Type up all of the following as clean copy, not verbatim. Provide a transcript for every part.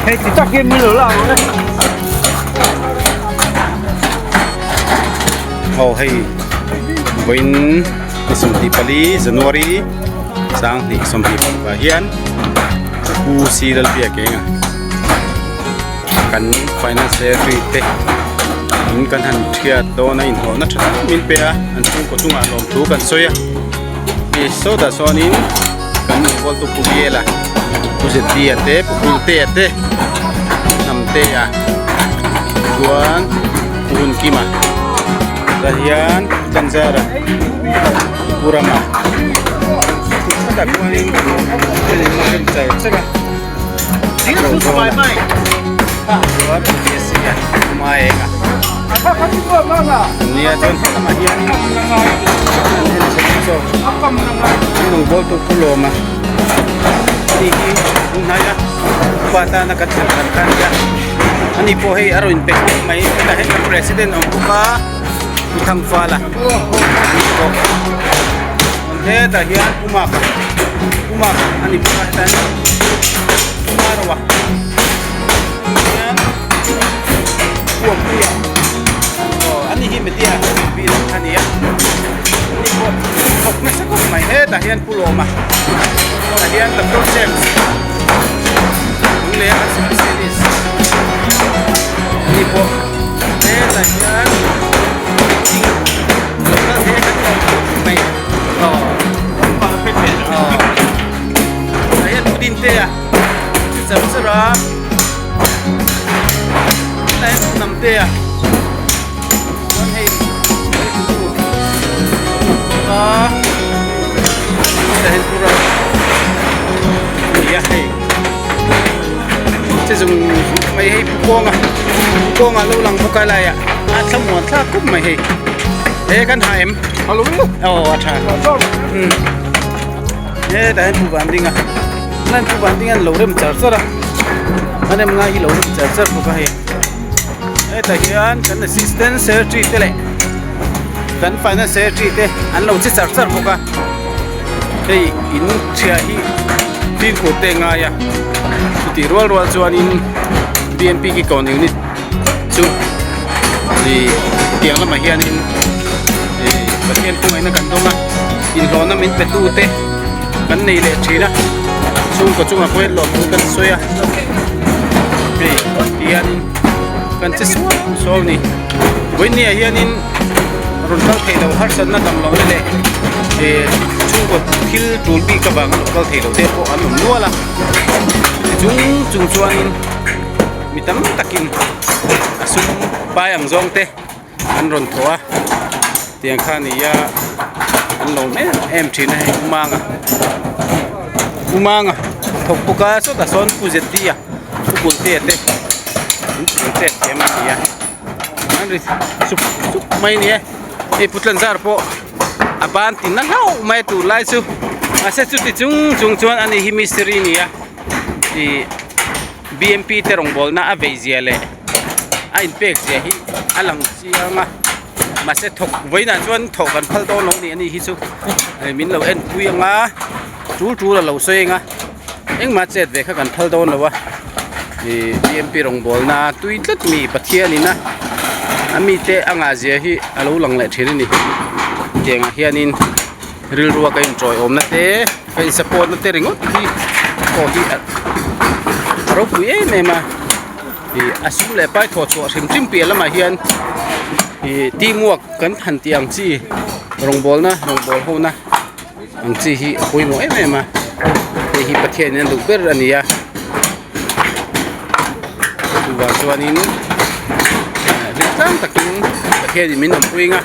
Hei ti tak hian min lo la ang e. Aw hei vawiin ni 24 January 2025 ah hian Pu C Lalbiakenga kan finance secretary te in kan han thiat dawn a inhlawhna tha tak min pe a an chhungkaw chungah lawmthu kan sawi a ni sawtah sawnin. Kan inbual tu Pu Biela, Pu Zetia te, Pu Kultea te, Pu Hnamtea chuan Pu Hunkima tah hian Pu Tlanzara, Pu Rama hetah khuanin rem char char a chuan Pu Jesse-a Pu Maenga nia chuan helamah hianin an en chho chaw an lo bawl tur chu lawm a hei hi tun hnaia upa tana kan thlan thlan kha a nia ani pawh hei a rawn inpe khawp mai hetah hian kan president a awm bawk a Pu Thangfala ani pawh hetah hian Pu Maka Pu Maka ani bawk a hetah hian Pu Maroa hian Pu Awmpuia aw ani hi media bil a ni a ani pawh thawk nasa khawp mai hetah hian Pu Lawma tah hian Doctor James Lunglei a kan specialist ani pawh hetah hian lo kal thei a kan lawm khawp mai aw aw tah hian Pu Dintea chu char char a hetah hian Pu Namtea chuan hei a hetah hian Pu Ram a ni a hei che zung zung mai hei Pu Kawnga Pu Kawnga lo lang bawk a laiah a thlamuan thlak khawp mai hei he kan ha em aw a tha umm hetah hian Pu Vandinga Hetah hian Pu Vandinga an lo rem char char a a rem ngai hi lo rem char char bawk a hei. Hetah hian kan assistant secretary te leh kan finance secretary te an lo che char char bawk a hei in chhia hi fimkhur te a ngai a chutih rual rual chuanin B M P kikawn unit chu ih tiang lamah hianin ih Pathian hmangaihna kan dawng a inhlawhna min pe tu te kan nei leh thin a chhungkaw chungah pawh hian lawmthu kan sawi a hei tihianin kan che suau suau a ni vawinia hianin rawn kal theih loh harsatna dam lohna leh eh chhungkaw thil tul bik avanga lo kal theih loh te pawh an awm nual a chung chung chuanin mi tam takin a sum pai ang zawng te. An rawn thawh a tiang kha ni a an lo em em thin a hei Umanga Umanga thawk bawk a sawtah sawn Pu Zetia Pu Kultea te an chet thiam a ni a an ri sup sup mai a ni e hei Pu Tlanzar pawh a ban tin na hlauh mai a tur lai chu mahse chuti chung chung chuan ani hi mistiri a ni a ih B M P te rawngbawlna a vei zia leh a inpek zia hi a lang chiang a mahse thawk vawiinah chuan thawh kan phal dawn lo a ni ani hi chu min lo en pui ang a tul tul a lo sawi ang a engmah chet ve kha kan phal dawn lo a ih B M P rawngbawlna tui tlat mi Pathian in a a mite a ngah zia hi a lo lang leh thin a ni tiangah hianin rilru a ka intawiawm na te ka in support na te ringawt hi pawh hi a ropui em em a ih a sum leh pai thawh chhuah hrim hrim piah lamah hian ih team work kan han tih ang chi rawngbawlna rawngbawl ho na ang chi hi a pawimawh em em a hei hi Pathian in a duh ber a ni a chuvang chuanin hlim tlang takin Pathian in min awmpui ang a.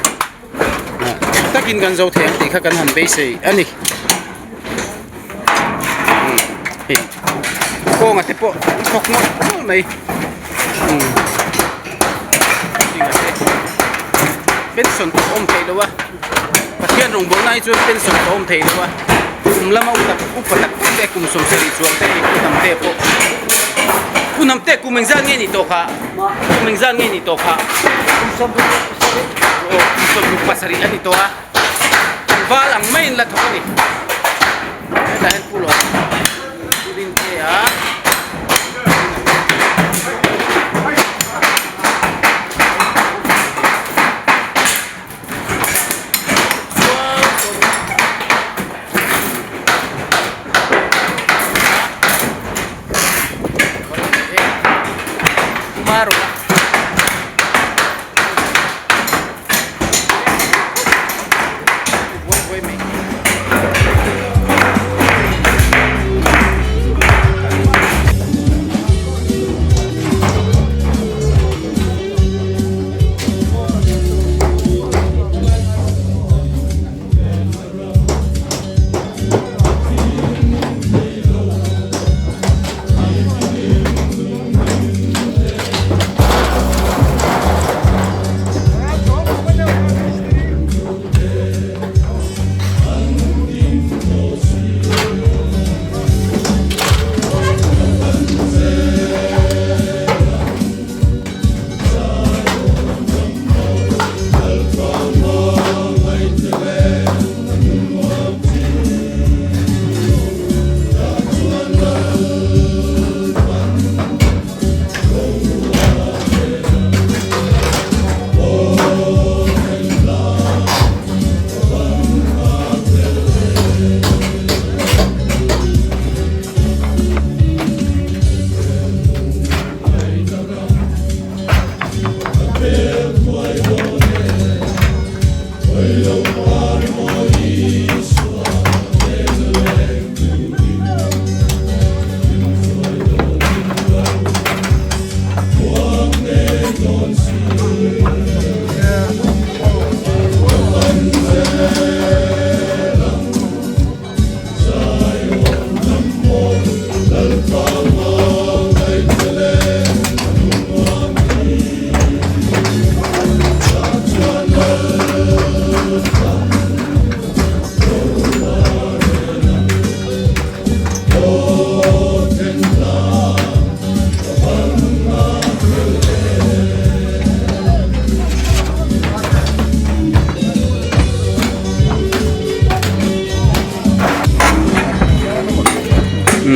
Takin kan zo thei ang tih kha kan han beisei a ni. Hei kawnga te pawh an thawk mawlh mawlh mai. Pension pawh awm theih loh a Pathian rawngbawlna hi chuan pension pawh awm theih loh a kum lama upa tak tak te kum 70 chuang te hei pu Hnamte pawh pu Hnamte kum engzat nge nih tawh kha kum engzat nge nih tawh kha. Aw kum 67 a ni tawh a val ang maiin la thawk a ni hetah hian pool a awm a pool in te a. Maroa. Buai buai mai.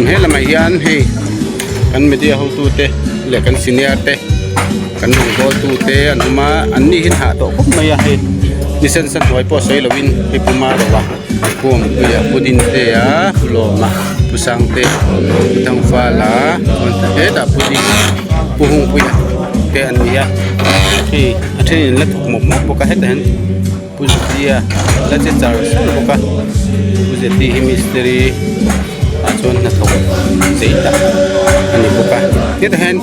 He lamah hian hei kan media hotute leh kan senior te kan rawngbâwl tute an awm a an ni hi hah tawh khawp mai a hei ni sen sa hnuai pawh sawi lovin hei pu Maroa pu Awmpuia pu Dintea pu Lawma pu Sangte pu Thangfala chuan hetah pu Ding pu Hungpuia te an ni a hei a thenin an la thawk mawp mawp bawk a hetah hian. Pu Zetia la che char char bawk a Pu Zeti hi mistiri ah chuan hnathawk chei tak a ni bawk a hetah hian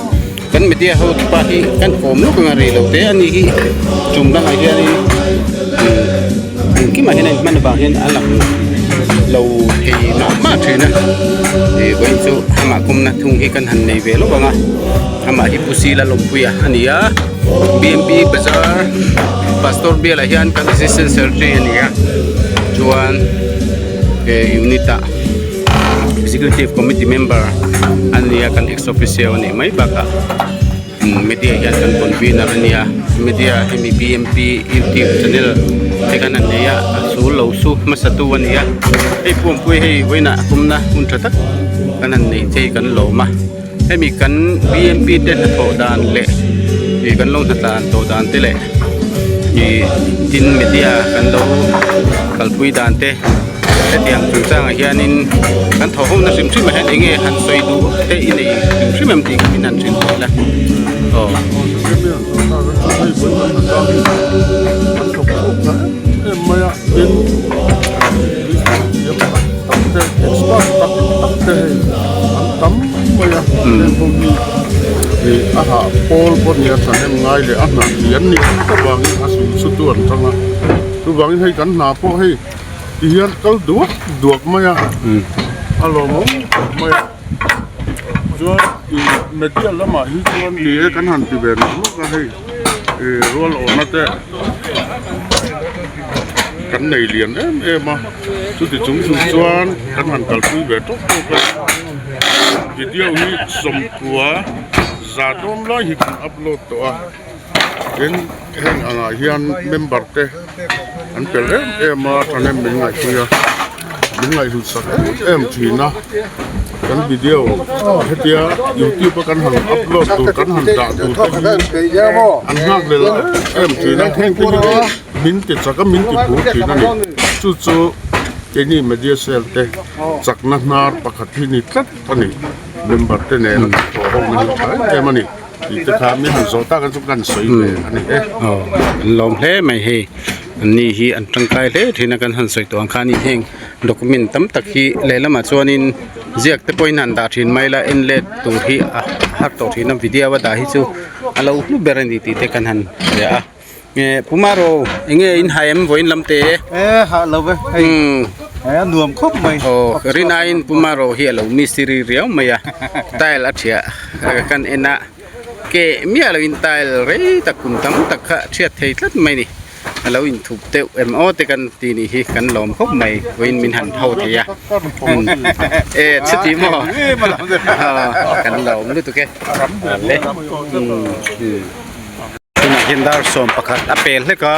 kan media ho te pa hi kan kawm lawk anga rei lo te a ni hi tum dangah hianin umm engkimah hian a inhman avang hian a lang lo thei mah mah thin a ih vawiin chu amah kawmna thung hi kan han nei ve lawk ang a amah hi Pu Sila Lawmpuia a ni a. B_M_P bazar pastor bial ah hian kan assistant secretary a ni a chuan eh unit ah executive committee member a ni a kan ex officio a nih mai bakah media hian kan convener a nia media hemi B_M_P youtube channel te khan an nei a a sul lo su hmasa tu a ni a hei puampui hei vawiinah pumna hun tha tak kan han nei che hi kan lawm a. Hemi kan bmp te hnathawh dan leh ih kan lo hnatlan tawh dan te leh ih tin media kan lo kalpui dan te hetiang chungchangah hianin kan thawh ho na hrim hrim ah hian eng nge han sawi duh te i nei hrim hrim em tih kha min han hrilh ila aw. An tam mai a heng ho hi ih a hah pawl pawh nia thahnem ngai leh a hnah lian ni ang tak vangin a sul chu tu an tang a chuvangin hei kan hna pawh hei ti hian kal duak duak mai a a lawmawm khawp mai a chuan ih media lamah hi chuan ni e kan han ti ve nawk nawk a hei ih rual awhna te. Kan nei lian em em a chuti chung chung chuan kan han kalpui ve tawk tawk a video hi sawmkua za dawn lai hi kan upload tawh a tin heng angah hian member te an pel em em a thahnem min ngaihpui a min ngaihhlut sak em em thin a kan video hetia youtube a kan han upload tur kan han dah tur te hi an nghak lel em em thin a heng te hi min ti chak a min ti phur thin a ni chu chu keini media cell te chakna hnar pakhat hi ni tlat a ni member te nen a thawh ho na hi tha em em a ni. Tih te kha mi han zawh tak chu kan sawi ve a ni e. Aw an lawm hle mai hei an ni hi an tangkai hle thin a kan han sawi tawh ang khan heng document tam tak hi lehlamah chuanin ziak te pawhin han dah thin mai la en let tur hi a har tawh thin a video a dah hi chu a lo hlu ber a ni tih te kan han hria a. Nge Pu Maro enge in hai em vawiin lam te? E hah lo ve hei e a nuam khawp mai. Aw rinaiin Pu Maro hi a lo mistiri riau mai a tile a thiah kan en a ke miah loin tile rei tak kum tam tak kha thiat thei tlat mai ni a lo inthup deuh em aw te kan ti nih hi kan lawm khawp mai vawiin min han ho thei a e chuti maw kan lawm lutuk e le. Tunah hian dar 11 a pel hlek a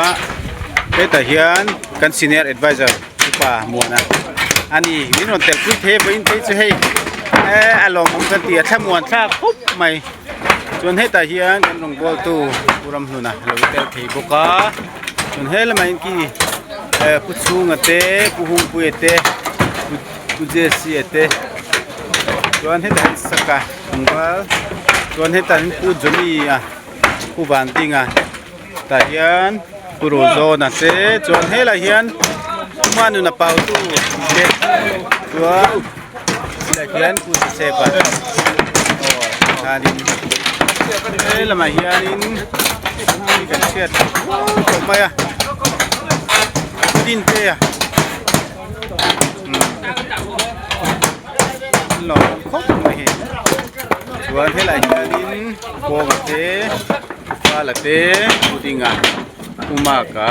hetah hian kan senior advisor upa Muana a ni min rawn tel pui thei a vawiin phei chu hei eh a lawmawm kan ti a thlamuan thlak khawp mai chuan hetah hian kan rawngbawltu Pu Ramhluna a lo tel thei bawk a chuan he lamah hian khi eh Pu Chhunga te Pu Hungpuia te Pu Jesse a te chuan hetah hian saka tlangval chuan hetah hian Pu Johnny a. Pu Vantinga tah hian Pu Rozawna te chuan helaiah hian Puma nuna pautu te chuan helaiah hian Pu Josepa aw chuanin he lamah hianin mi kan hriat tawh mai a Pu Dintea umm lawm khawp mai hei chuan helaiah hianin Kawnga te Pala te Pu Dinga Pu Maka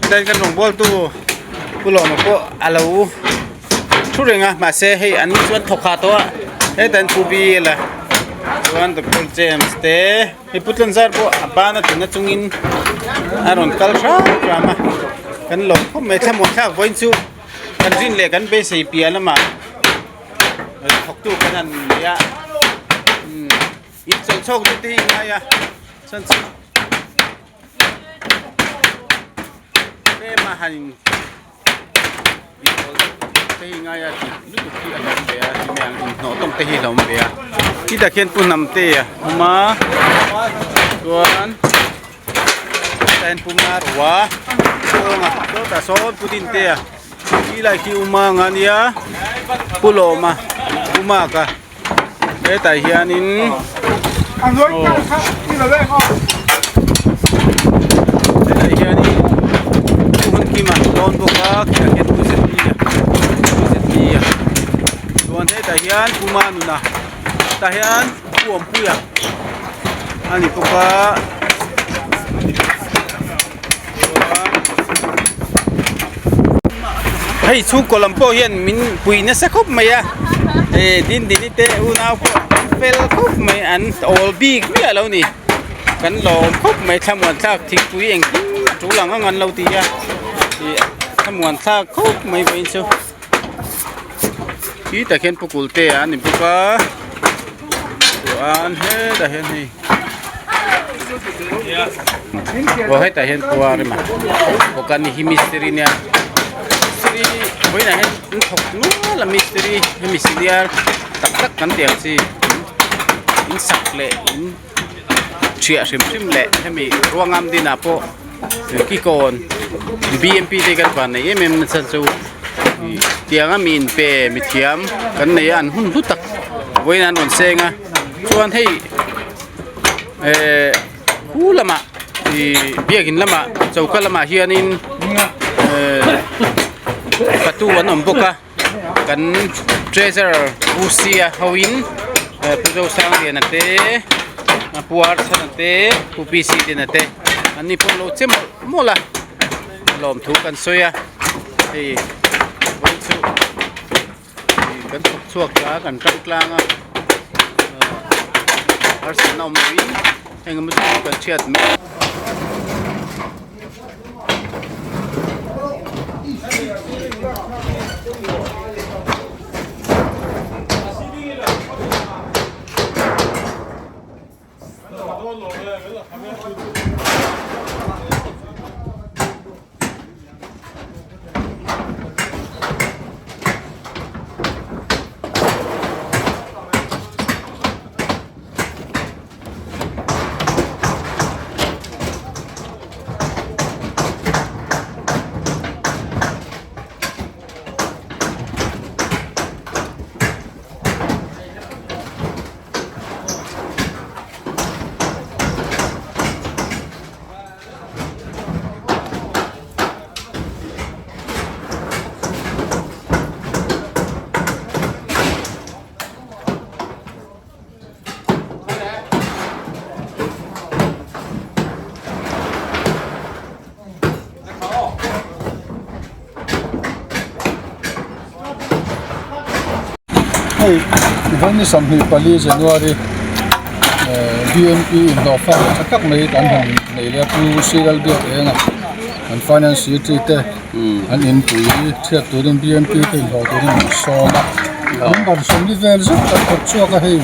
tlai kan rawngbawl tu Pu Lawma pawh a lo thu reng a mahse hei an chuan thawk ha tawh a hetah hian Pu Bill a chuan Doctor James te hei Pu Tlanzar pawh a ban a tuna chungin a rawn kal hram hram a kan lawm khawp mai thlamuan thlak vawiin chu kan rin leh kan beisei piah lamah thawktu kan han nei a in chawlh chhawk deuh te hi a ngai a chuan chu tlem a han in inchawlh te hi ngai a tih lutuk hi a hlawm ve a ti mai ang inhnawh tawm te hi a hlawm ve a khitah khian pu hnam te a awm a chuan hetah hian pu marua kawnga sawtah sawn pu dintea khi lai khi u manga ania pu lawma pu maka hetah hianin aw hetah hianin pu hunkima dawn bawk a khitah khian pu zeti a pu zeti a chuan hetah hian pu manuna tah hian pu awmpuia a ni bawk a Hei chhungkaw lam pawh hian min pui nasa khawp mai a eh Dindini te unau pawh an fel khawp mai an awl bik miah lo ni kan lawm khawp mai thlamuan thlak thingpui engkim a tul ang ang an lo ti a ih thlamuan thlak khawp mai vawiin chu khi tah khian pu Kulte a ni bawk a chuan hetah hian hei aw hetah hian khua a rem a bawk a ni hi mistiri nia mistiri vawiinah hian an thawk nual a mistiri hemi senior tak tak kan tih ang chi in sak leh in thiah hrim hrim leh hemi ruangam dinah pawh kikawn B M P te kan van nei em em nasa chu ih tianga mi inpe mithiam kan nei a an hun hlu tak vawiin an rawn seng a chuan hei ehh khu lamah ih biakin lamah choka lamah hianin ehh fatu an awm bawk a. Kan treasurer Pu Sia hoin Pu Zosangliana te Pu Archana te Pu PC Dina te an ni pawh lo che mawlh mawlh a lawmthu kan sawi a hei vawiin chu kan thawk chhuak ta a kan tang tlang a harsatna awm loin engemaw chu kan hriat mai. Hei vawi 24 January BNP inhlawhfa leh tha tak mai kan han nei leh a Pu Siral Biakenga an Finance Secretary te an inpui chhiat turin BNP te inhlawh turin an sawm a member sawmli vel zet kan thawk chhuak a hei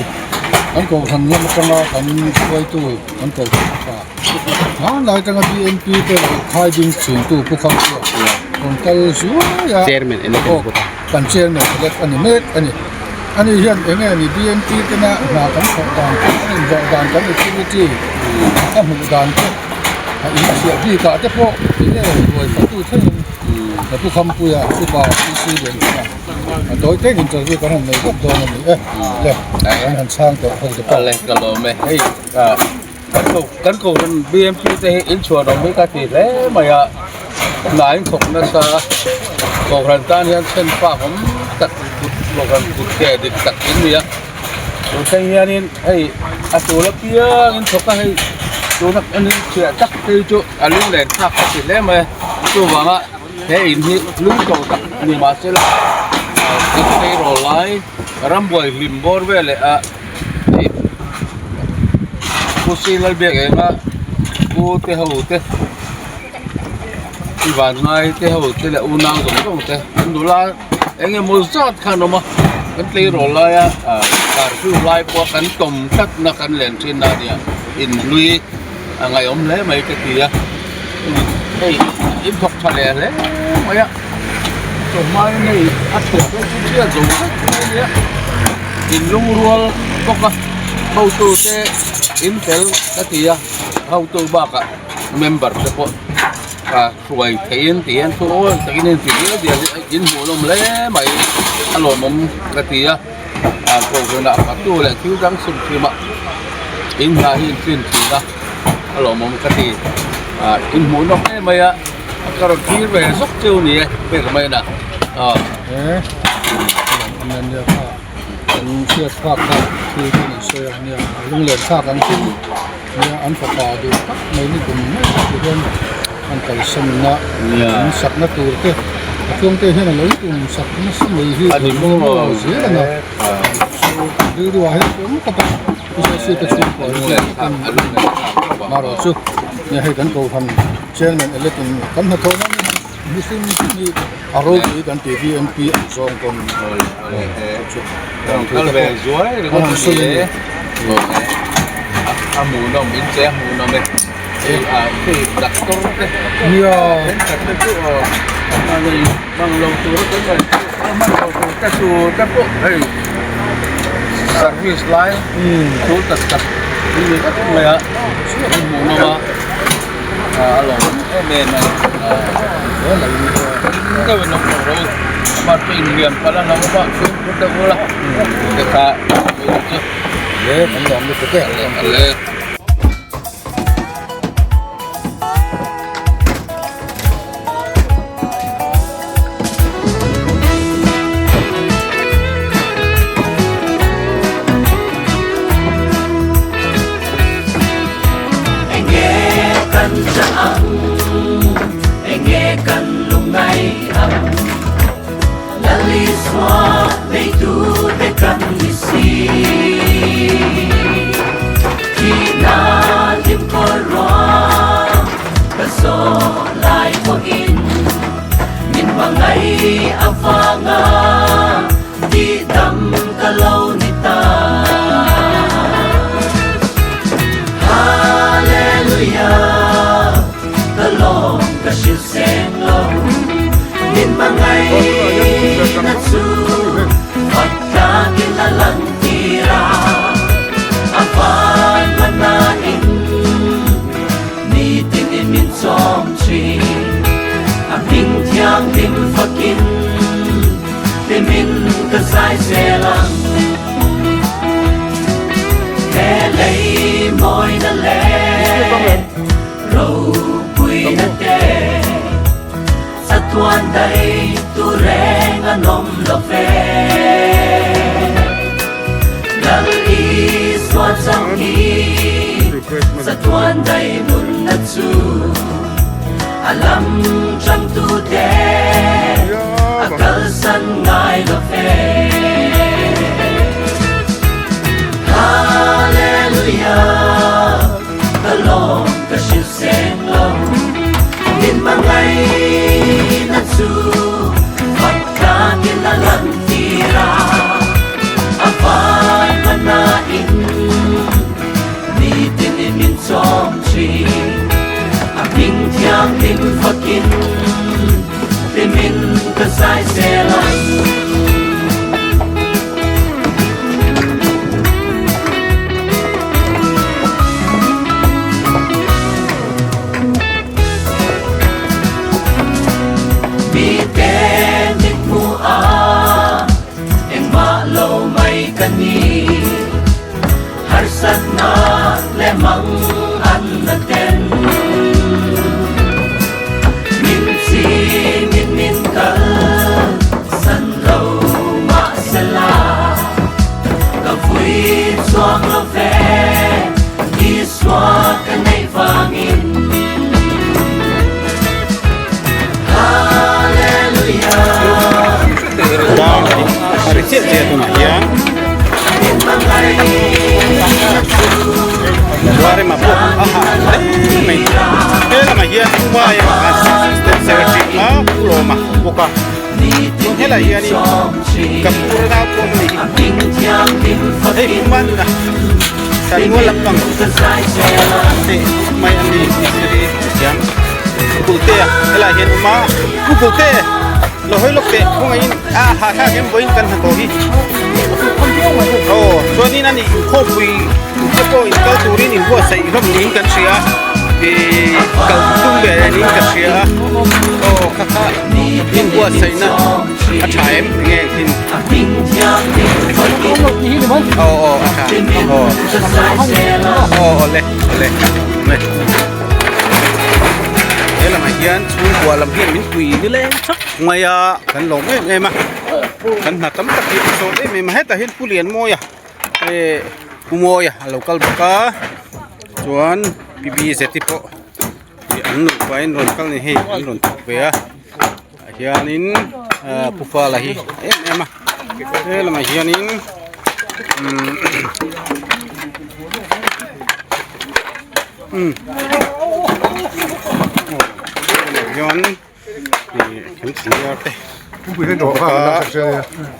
kan kohhran lam atanga kan hruaitu kan kohhran upa hmanlai atanga BNP te lo khai ding thintu Pu Khamchhuak rawn kal zuai a kan chairman elect a ni mek a ni. Ani hian eng nge ni BNP tena hna kan thawh dan te an inzawh dan kan activity a hmuh dan te a inchhiah bikah te pawh eng nge ruai fatu thlengin ka pu Khampuia upa PC Liankhuma a tawi teng interview kan han nei vek dawn a ni e le kan han chhang tawh ho te pawh. Awle ka lawm e hei kan kohhran BNP te hi inchhuan awm hi ka ti hle mai a hna in thawk nasa kohhran tan hian then fak awm tak kohhran kut ke dik tak in ni a tun thleng hianin hei a tul apiangin thawk a hei tuna an inchhiah tak phei chu a lunglen thlak ka ti hle mai a chuvanga he in hi lung to tak ni mahsela kan tleirawl lai rambuai hlim bawr veleh a. Pu Sri Lalbiak enga Pu te ho te i van ngai te ho te leh unau zawng zawng te an nula eng emaw zat kha an awm a kan tleirawl laia ah curfew lai pawh kan tawm tlat na kan len thin na ania in hlui a ngaihawm hle mai ka ti a hei in thawk tha leh hle mai a chawhmain hei a chhuah dawn chu chhiat zo vek mai a nia. In lungrual bawk a hotu te in fel ka ti a hotu bakah member te pawh ah hruai theihin ti hian thu awl takin in ti dial dial hi in hmuh nawm hle mai a lawmawm ka ti a ah kohhranah fatu leh thil dang chhim chhim a in hna hi in tlin thin a a lawmawm ka ti ah in hmuh nawm em mai a ka rawn thlir ve zawk cheu a ni e hei ka main a ah. An nia kha an hriat phak kha thil chu an sawi a nia a lunglen thlak ang chu nia an fapa duh tak mai ni kum mai ti hian an kalsan na an sakna tur te a chuang te hian a lo tum sak nasa mai hi a lo zel a ni rilru ah hian awm khawp a hriat te chhungkua hi marawh chu nia hei kan kohhran chairman elect in kan hnathawh na ni. Mihring hi a ropui kan tih hi MP an zawng pawn chu kal ve zuai ringawt a ni e a hmuhnawm in che a hmuhnawm e hei a hei doctor te nia thenkhat te chu aw mang lo tur a kan ngaih chu a hman lo tur te chu te pawh hei service lai tul tak tak an ni vek mai a an hmuhnawm a. A lawm em em a ni deuhin awm lo ro amah chu inliam palh a lo awm a chhungkhur deuh ula te kha chu le kan lawm lutuk e le. Dar a ri chiah chiah tunah hian Buarema pawh a hah hle mai he lamah hian Umaia assistant secretary kha Pu Lawma bawk a chuan helaiah hianin ka pu nau pawh a ni hei Pu Manuna Sanmual lampang teh mai a ni mistiri thiam Kulte a helaiah hian awm a Pu Kulte lo hawi lawk teh kawngaihin a hahthlak em vawiin kan hnathawh hi aw chuanin ani inkhawmpui te pawh inkal turin inbuatsaih hlawm niin kan hria a ihh kal tum ve niin ka hria a aw kha kha inbuatsaihna a tha em enge engtin aw aw a tha aw aw awle awle he lamah hian chhungkua lam hian min pui nileng thak mai a kan lawm em em a kan hna tam tak hi a sawt em em a hetah hian pu Lianmawia eh pu Mawia a lo kal bawk a chuan pi Bzeti pawh ih an nupa in rawn kal ni hei an rawn thawk ve a tah hianin ah pu Fala hi em em a he lamah hianin umm hian ih kan senior te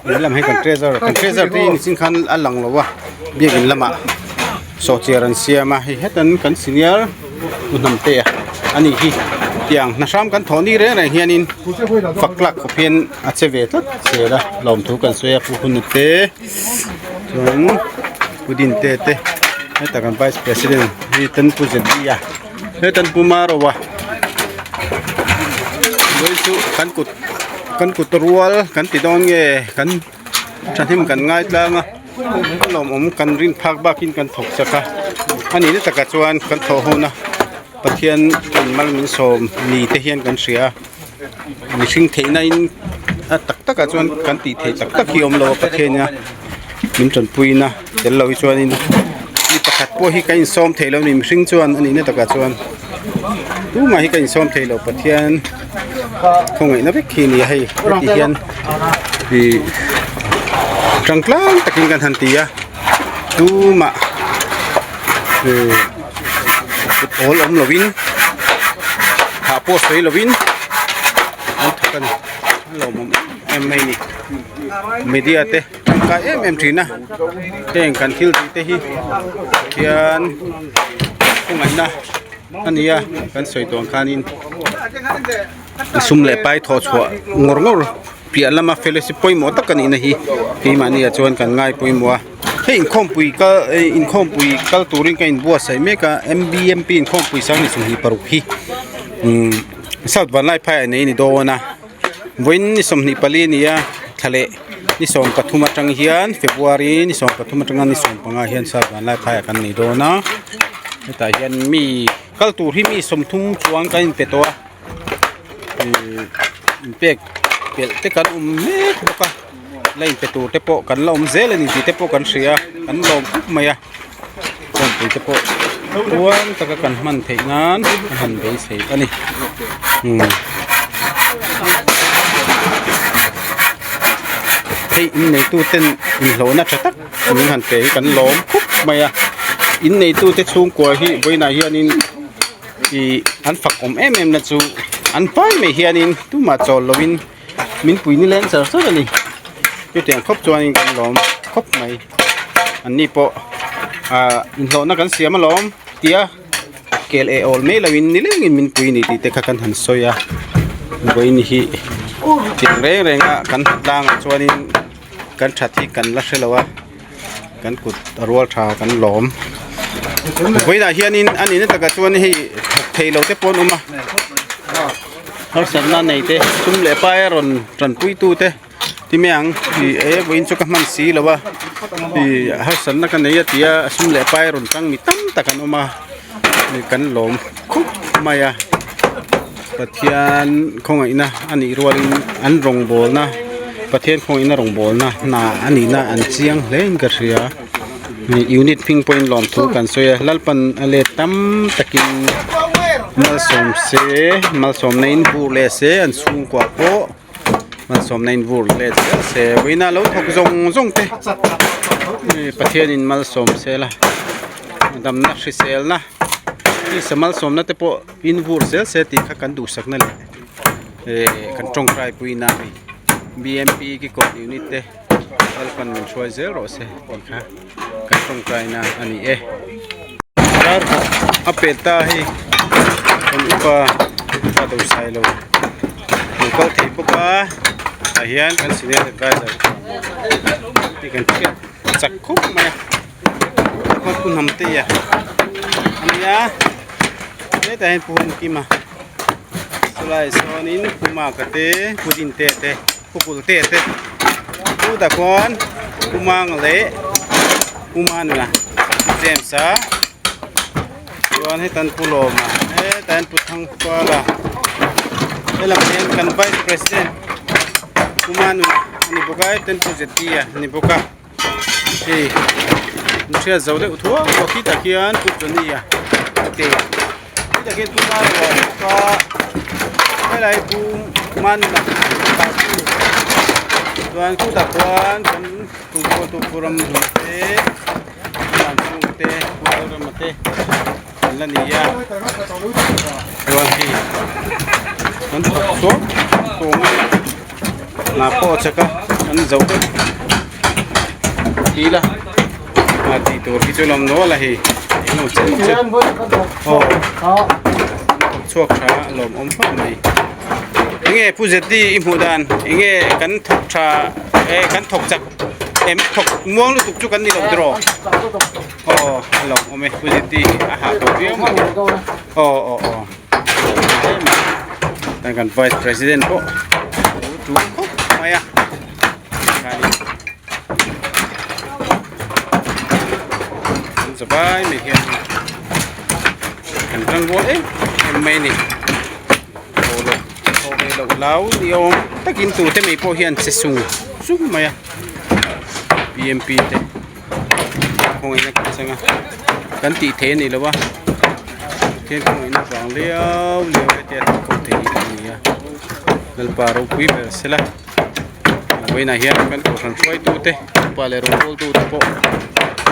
he lam hi kan treasure kan treasure te hi nichin khan a lang lo a biakin lamah sawhchiar an siam a hei hetan kan senior pu hnamte a ani hi tiang hna hram kan thawh ni reng reng hianin fak tlak khawp hian a che ve tlat zel a lawmthu kan sawi a pu hun te chuan pu dinte te heta kan vice president hi tan pu zd a hetan pu maroa vawi chu kan kut kan kut rual kan ti dawn nge kan thahnem kan ngai tlang a a lawmawm kan rin phak bakin kan thawk chak a a nihna takah chuan kan thawh hun a Pathian in mal min sawm ni te hian kan hria a mihring theihna in a tak takah chuan kan tih theih tak tak hi a awm lo a Pathian ina min tanpui na tel lo hi chuanin mi pakhat pawh hi kan insawm theih lo a ni mihring chuan a nihna takah chuan tumah hi kan insawm theih lo Pathian khawngaihna vek hi a ni a hei heti hian ih tangtlang takin kan han ti a tumah ih kut awl awm lovin hah pawh sawi lovin an thawk a ni a lawmawm em em mai a ni media te tangkai em em thin a heng kan thil tih te hi hian khawngaihna a ni a kan sawi tawn khanin sum leh pai thawh chhuah ngawr ngawr piah lama fellowship pawimawh tak a nihna hi keimahni ah chuan kan ngai pawimawh a hei inkhawmpui kal eh inkhawmpui kal turin ka inbuatsaih mek a m b m p inkhawmpui sang 26 hi umm south vanlaiphai ah nei a ni dawn a vawiin ni 24 a ni a thla leh ni 13 atang hian february ni 13 atanga ni 15 hian south vanlaiphai ah kan nei dawn a hetah hian mi kal tur hi mi 30 chuang kan inpe tawh a. Ihh inpek pelh te kan awm mek bawk a la inpe tur te pawh kan la awm zel a ni tih te pawh kan hria a kan lawm khawp mai a kawngpui te pawh tluang taka kan hman theih nan a han beisei a ni umm hei inneitu ten inhlawhna tha tak min han pe hi kan lawm khawp mai a inneitu te chhungkua hi vawiinah hianin. Ih an fak awm em em na chu an pai mai hianin tumah chawl lovin min pui nileng char char a ni chutiang khawp chuanin kan lawm khawp mai an ni pawh ah inhlawhna kan siam alawm tia kel eh awl mai lovin nilengin min pui ni tih te kha kan han sawi a vawiin hi tiang reng reng a kan tlangah chuanin kan that hi kan la hre lo a. Kan kut a rual tha kan lawm vawiinah hianin a nihna takah chuan hei thawk thei lo te pawh an awm a harsatna nei te sum leh pai a rawn tanpui tu te. Ti mai ang ih e vawiin chu ka hman si lo a ih harsatna ka nei a ti a sum leh pai rawn tang mi tam tak an awm a ih kan lawm khup mai a Pathian khawngaihna a nih rualin an rawngbawlna Pathian khawngaihna rawngbawlna hna a nihna an chiang hle in ka hria ih unit hming pawhin lawmthu kan sawi a Lalpan a let tam takin malsawm se malsawmna in vur leh se an chhungkua pawh. Malsawmna in vur let zel se vawiina lo thawk zawng zawng te Pathianin malsawm se la damna hriselna tisa malsawmna te pawh in vur zel se tih kha kan duhsakna leh eh kan tawngtai puina a ni B M P kikawt unit te Lalpan min hruai zel rawh se tih kha kan tawngtaina a ni e. Dar a pet ta hei kan upa upa dosai lo. Lo kal thei bawk a tah hian kan senior advisor hi kan hriat chak khawp mai a chuan pu hnam te a ania hetah hian pu Hawmkima chulaiah sawnin pu Maka te pu Dinte te pu Kulte te chutah khuan pu Manga leh pu Manuna pu James a chuan heta an pu Lawma hetah hian pu Thangfala helam ah hian kan vice president pu Manuna a ni bawk a heta hian pu Zetia a ni bawk a hei an hriat zo deuh thuak bawk hi tah khian pu Johnny-a a te hetah khian pu Maruata a ni bawk a helai hi pu Manuna chuan khutah khuan kan tumkawltu pu Ramhlun te. Vanchhung te Lalrama te an la ni a chuan hei an thawk suau suau mai a hna pawh a chak a an zo vek tih ila hna tih tur hi chu lawm nual a hei engemaw chen chen aw an thawk chhuak tha a lawmawm khawp mai enge pu Z i hmuh dan enge kan thawk tha eh kan thawk chak. Em thawk muang lutuk chu kan ni lo tiraw aw a lo awm e puziti a hah tawh viau mai aw aw aw tan kan vice president pawh lo tul khawp mai a khanin an zavai mai hian kan tang rual em em mai a ni. Thaw ve loh lau ni awm takin tute mai pawh hian che sung sung mai a B M P te khawngaihna kan chang a kan tih theih a ni lo a Pathian khawngaihna vang liau liau hetia thawk ho thei hi a ni a Lalpa ropui ber sela vawiinah hian kan kohhran hruaitu te upa leh rawngbawltu te pawh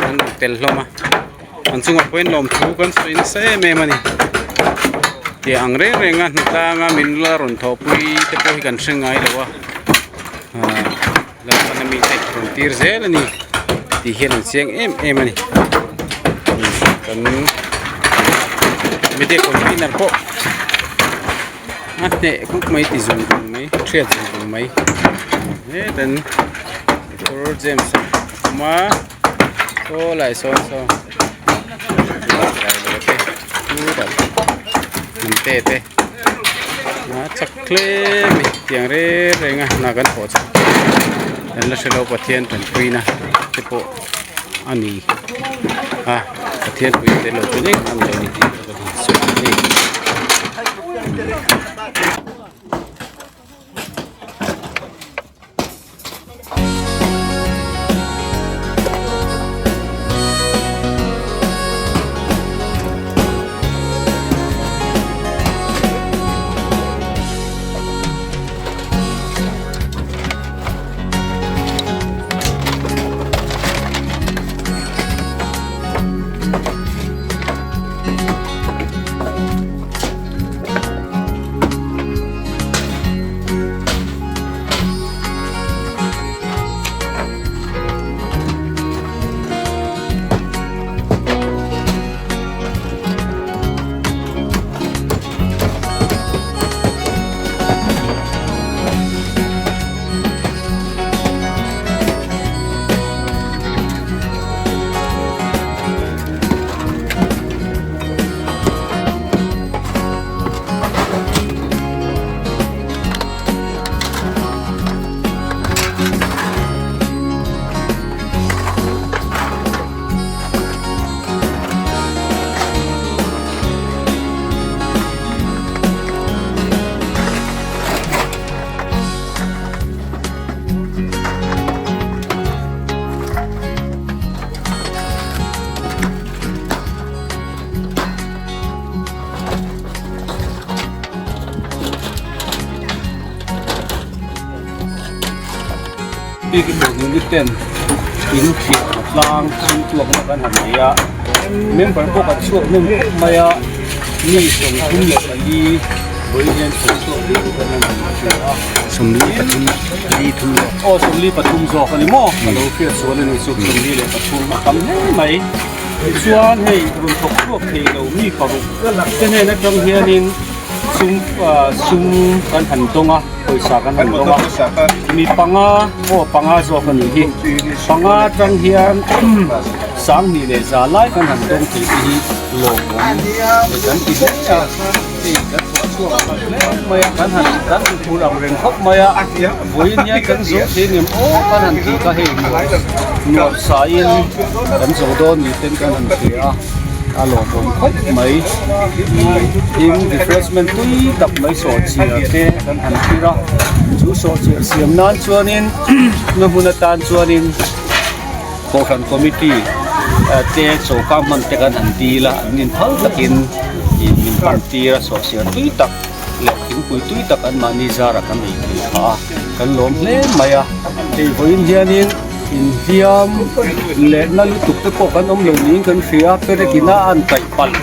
an rawn tel hlawm a. An chungah pawhin lawmthu kan sawi nasa em em a ni. Tiang ang reng reng a hnatlanga min la rawn thawhpui te pawh hi kan hre ngai lo a. Ahh Lalpan a mite rawn tir zel a ni tih hian an chiang em em a ni. Kan media convener pawh a hneh khawp mai ti zung zung mai hriat zung zung mai hetan Doctor James a awm a. Saw lai sawn saw te te a chak hle mai tiang reng reng a hna kan thawh chak kan la hrelo Pathian tanpuina te pawh a ni a Pathian pui tel lo chu eng ang lo ni tih ka han sawi a ni. bik unit ten in hriat tlang chhungtuakna kan han nei a member pawh kan chhuak hnem khawp mai a mi 34 vawiin hian chhungtuak deuh kan han nei thin a. 43 zawk. Aw 43 zawk a ni maw ka lo hriat sual a ni chu 43 a tam hle mai tichuan hei rawn thawk chhuak thei lo mi paruk te hnen atang hianin sum sum kan han dawng a. Pawisa kan han dawng a, mi panga aw panga zawk a nih hi, panga atang hian 2100 lai kan han dawng thei te hi lawmawm leh kan ti hle a, hei kan thawh chhuak khat hle mai a, kan han kan inphur ang reng khawp mai a, vawiin hian kan zo thei ngem aw kan han tih kha hei nuam nuam sain kan zo dawn ni ten kan han hria a. A lawmawm khawp mai tin refreshment tui tak mai sawhchiar te kan han thlir a chu sawhchiar siam nan chuanin na hmun atan chuanin kohhran committee te choka hman te kan han dil a an inphal takin ih min hman tir a sawhchiar tui tak leh thingpui tui tak an mahni zarah kan ei thei phah a kan lawm hle mai a hei vawiin hianin. Inhliam leh na lutuk te pawh kan awm lo niin kan hria a, perek ina a an kaih palh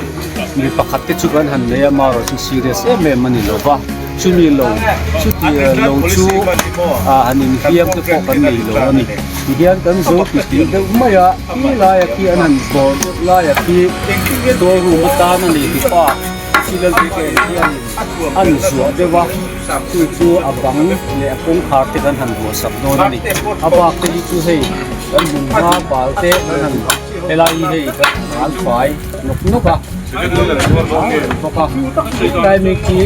mi pakhat te chu kan han nei a, amaherawh chu serious em em a ni lo va, chumi lo chuti lo chu ah han inhliam te pawh kan nei lo a ni. Tihian kan zo ti tih deuh mai a, khi laia khi an han bawr deuh laia khi store room atan a nei ti pa chilal te hianin an zuah deuh a. Chu chu a bang leh a kawngkhar te kan han ruah sak dawn a ni. A bak te hi chu hei kan hmun hma bal te kan han helai hi hei kan han hal fai nawk nawk a bawk a helai mek hi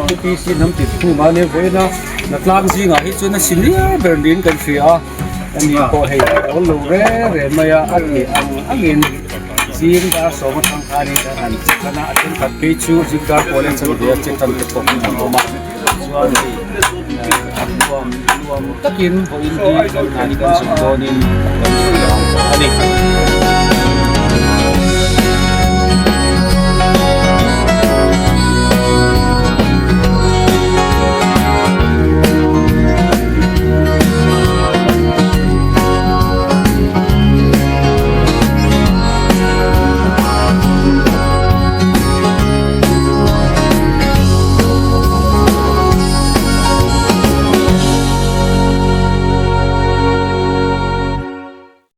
P P C hnam tih khum a nia vawiin a Natlang zingah hi chuan a senior ber niin kan hria a ani pawh hei a awl lo re re mai a a theh ang angin zing dar sawm atang khanin kan han check a a thenkhat phei chu zing dar pawl en chan ve a check tan te pawh an awm a chuan hei nuam nuam takin vawiin hi kan hna hi kan zuk dawnin kan hria a ni.